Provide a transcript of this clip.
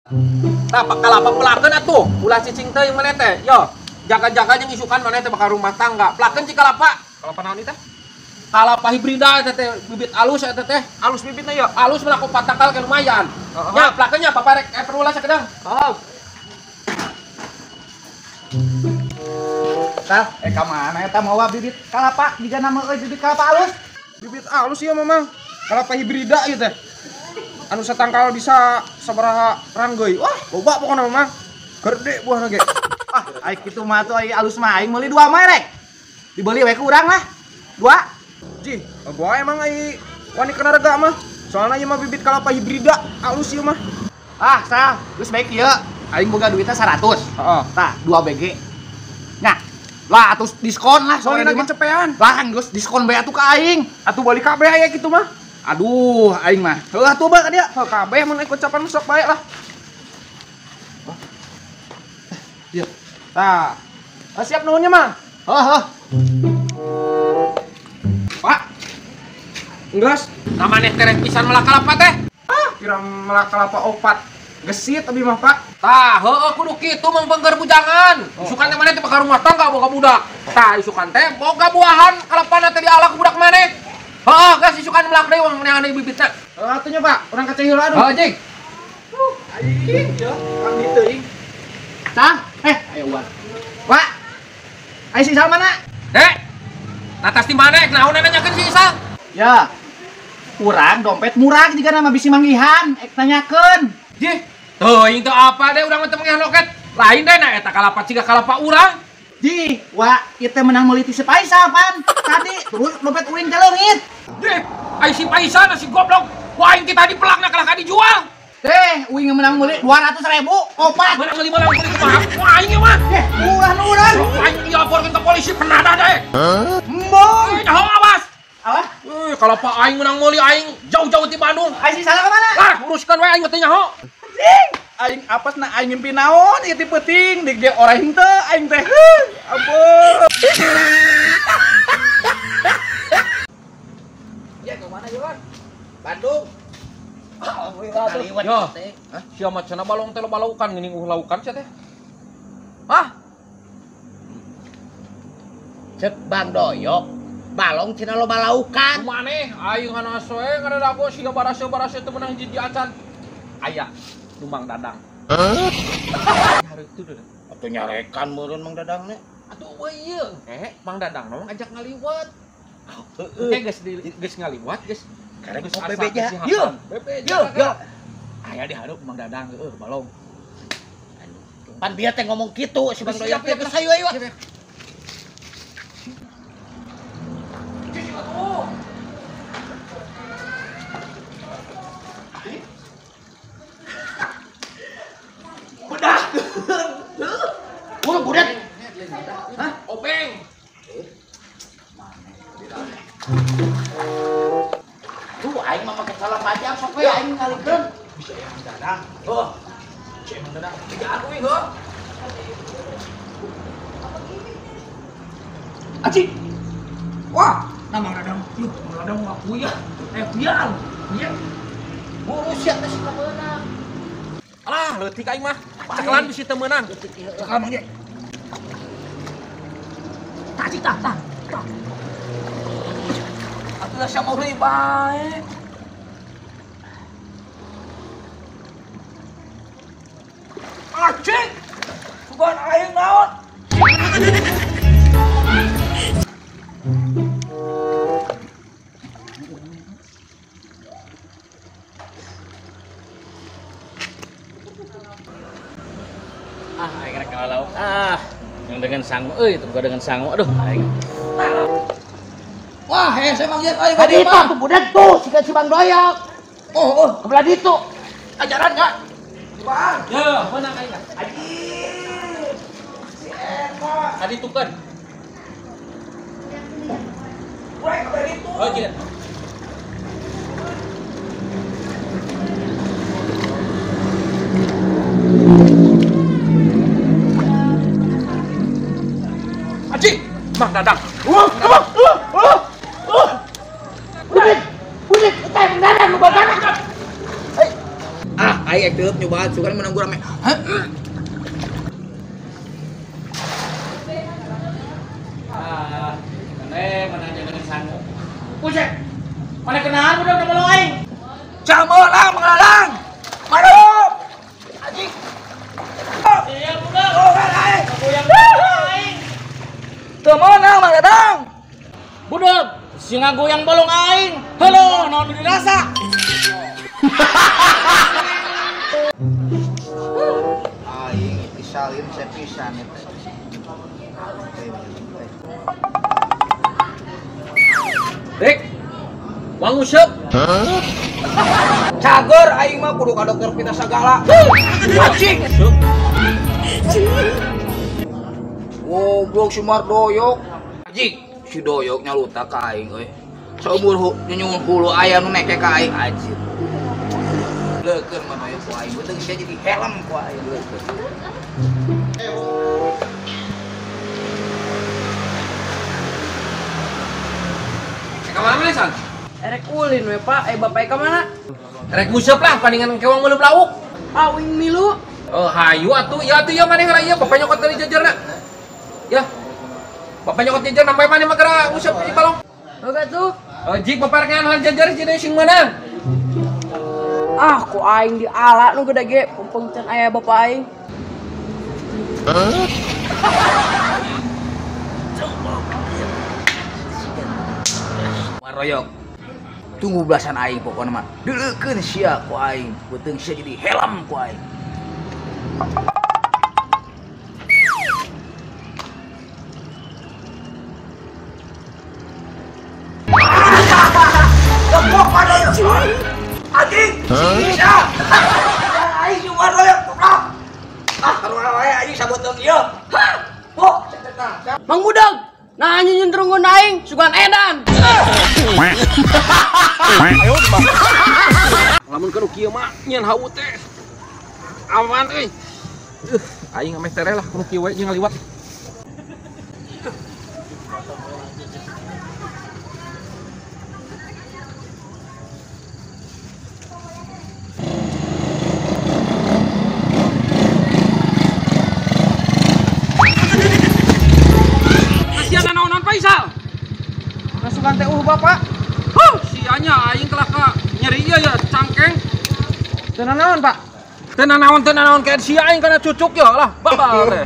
Tah kalapa pelakeun atuh, ulah cicing teuing maneh teh. Yo, jaga-jaga jeung isukan maneh teh bakal rumah tangga. Pelakeun ci kalapa. Kalapa naon ieu teh? Kalapa hibrida eta teh, bibit alus eta teh. Alus bibitna ya? Alus mah ku patakal ke lumayan. Nya pelakeun nya papa rek perlu lah sakedang. Oh. Tah, ka mana eta mawa bibit kalapa? Jigana mah euy bibit kalapa alus. Bibit alus ieu mamang. Kalapa hibrida ieu teh. Anu satangkal bisa sabaraha ranggeui. Wah, loba pokona mamang. Gede buahna ge. Ah, ai kitu mah atuh ai alus mah aing meuli 2 mah rek. Dibeli we ku urang lah. 2. Jih, gua emang ai wani kana rega mah. Soalna ieu mah bibit kalapa hibrida alus ieu mah. Ah, sah, geus baik ieu. Aing boga duitna 100. Heeh. Tah, 2 BG. Nya. Lah atuh diskon lah soalnya lagi cepean. Lah geus diskon bae atuh ka aing. Atuh balik kabeh aya kitu mah. Aduh, aing mah. Heuh atuh bae ka dia. Heuh kabeh mun ikut capan sok bae lah. Ieu. Tah. Siap nuhunnya mah. Heuh, heuh. Pak. Enggeus, nah maneh teh rek pisan melak kalapa teh. Ah, kira melak kalapa opat. Gesit abi mah, Pak. Tah, heueuh kudu kitu mangpengker bujangan. Isukan teh maneh teh bakal rumah tangga boga budak. Tah, isukan teh boga buahan kalapana teh diala ku budak maneh. Heueuh, geus isukan melak deui wong neangan deui bibitna. Heuh atuh nya, Pak. Urang ka cai heula aduh. Heuh, jing. Aing ya, kang dieu teuing. Tah, ayo wan. Pak. Ai si Isal mana? Dek. Natas di mana? Naon nanyakeun si Isal? Ya. Urang dompet murah jigana mah bisi manggihan, ek nanyakeun. Jih, teuing teu apa deh urang mah teu manggihan loket. Lain deh na eta kalapa ciga kalapa urang. Jih, wa ieu teh menang meuli ti si Paisal pan. Tadi terus dompet uing teh leungit. Jih, ai si Paisal si goblok. Ku aing ti tadi pelakna kalah ka dijual. Teh, uing menang meuli 200.000 opat. Menang meuli kumaha? Ku aing ieu mah. Eh, urang urang. Ku aing dilaporkeun ke polisi penadah deh. Embung. Nyaho awas. Awas. Kalapa aing menang meuli aing jauh-jauh ti Bandung. Ai si Isal ka mana? Lah, uruskeun we aing mah teu nyaho. Anjing, aing apes na aing ngimpi naon ieu ti peuting di ge orang teu aing teh. Ampun. Ya ke mana Yohan? Bandung. Alhamdulillah tuh. Yo, sia mah cenah balong teh loba laukan geuning uh laukan sia teh. Hah? Cek Bang Doyok, balong cenah loba laukan. Maneh aing ngana soe ngadago sia baraseu-baraseu teu meunang hiji acan. Aya nu Mang Dadang. Hareup tuh deh. Atuh nyarekan meureun Mang Dadang nya. Atuh euy ieu. Mang Dadang mah ngajak ngaliwat. Heeh. Geus geus ngaliwat geus karek geus bebeja. Yeuh, bebeja. Yo. Aya di hareup Mang Dadang heueuh balong. Pan bieu teh ngomong kitu si Bang Doyok teh geus hayu ayo. Bedah. Wah, budak. Hah? Obeng. Tuh aing mah make salam aja sok we aing ngalikeun. Bisa ya Mang Dadang. Heuh. Cek Mang Dadang. Tiga aku heuh. Aci. Wah, nah Mang Dadang. Yuh, Mang Dadang mah kuya. Kuyaan. Iya. Buru sia teh si meunang. Alah, leutik aing mah. Cekelan bisi teu meunang. Cekelan Mang Ye. Tah, cik, tah, tah. Tah. Atuh lah sia mau deui bae. Acik. Sugan aing naon? Ah, aing rek lauk. Ah, yang dengan sangu euy, teu dengan sangu. Aduh, aing. Wah, hese Mang Ye, aing Tadi itu tuh budak tuh si si Bang Doyok. Oh, oh, ke belah ditu. Ajaran enggak? Bang. Yo, meunang aing. Anjir. Si Eka. Tadi tukeun. Weh, ke belah ditu. Oh, iya. Aji, Mang Dadang. Budak, budak, teh Mang Dadang nu bagana. Ah, Aing ek teup nyobaan sugan menang gua rame. Ah, mana jangan sangu. Buset. Mana kenalan budak udah balong aing. Camelang mengalang. Marup. Anjing. Iya budak. Oh, aing. Goyang aing. Teu meunang Mang Dadang. Budak, si ngagoyang balong aing. Halo, naon nu dirasa? Aing pisalin sepisan eta. Dik. Wanguseup. Cager aing mah kudu ka dokter pita sagala. Anjing. Goblok si Mardoyok. Anjing, si Doyok nyaluta ka aing euy. Saumur nyunyun hulu aya nu neke ka aing anjir. Leukeun mah doyok ku aing, beuteung sia jadi helm ku aing leukeun. Ka mana maneh, San? Erek ulin we, Pak. Bapak ka mana? Erek nguseup lah paningan kewang meuleup lauk. Awing milu. Oh, hayu atuh. Ya atuh ya maneh heula ieu bapak nyokot deui jajarna. Ya. Bapak nyokot jajar nampai maneh mah geura nguseup di balong. Oke tuh. Jik bapak rek ngan jajar jadi sing meunang. Ah, ku aing diala nu gede ge, pumpung can aya bapak aing. Maroyok. Tunggu belasan aing pokokna mah. Deuleukeun sia ku aing, beuteung sia jadi helm ku aing. Gepok Mardoyok. Anjing, bisa. Aing si Mardoyok goblok. Ah, karuan wae anjing saboteung ieu. Hah? Bok, Mang Budak, nah nyieun terunggun aing sugan edan. Lamun keur kieu mah nyeun hawu teh. Aman euy. Aing ameh tereh lah kudu kieu we jeung ngaliwat. Kasihan naon-naon Faisal. Masukan teh bapak. Huh, sianya aing telah ka nyeri ieu ya cangkeng. Teu nanaon, Pak? Teu nanaon kayak sia aing kana cucuk ya lah, babal teh.